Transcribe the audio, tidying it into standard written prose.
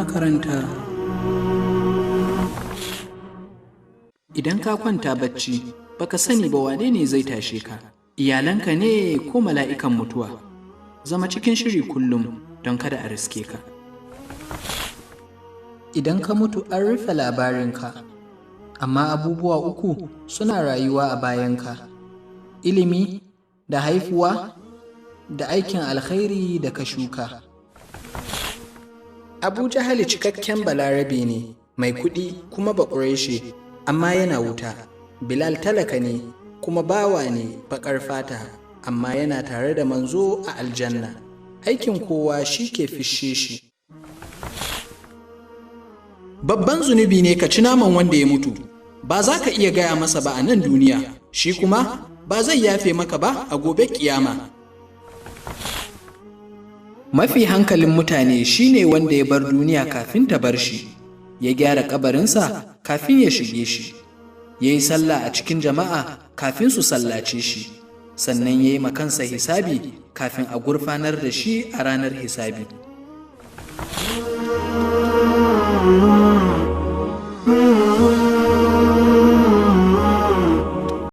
Makaranta. Idan ka kwanta bacci, baka sani ba wane ne zai tashe ka, iyalanka ne ko mala'ikan mutuwa. Zama cikin shiri kullum don kada a riske ka. Idan ka mutu an rufe labarinka, amma abubuwa uku suna rayuwa a bayanka: ilimi da haifuwa da aikin alkhairi da ka shuka. Abu Jahali cikakken Balarabe ne, mai kuɗi kuma Baƙureshe, amma yana wuta. Bilal talaka ne kuma bawa ne baƙar fata, amma yana tare da manzo a aljanna. Aikin kowa shi ke fishe shi. Babban zunubi ne ka ci naman wanda ya mutu, ba za ka iya gaya masa ba a nan duniya, shi kuma ba zai yafe maka ba a gobe kiyama. Mafi hankalin mutane shine wanda ya bar duniya kafin ta bar shi, ya gyara kabarinsa kafin ya shige shi, ya yi sallah a cikin jama'a kafin su sallace shi, sannan ya yi kansa hisabi kafin a gurfanar da shi a ranar hisabi.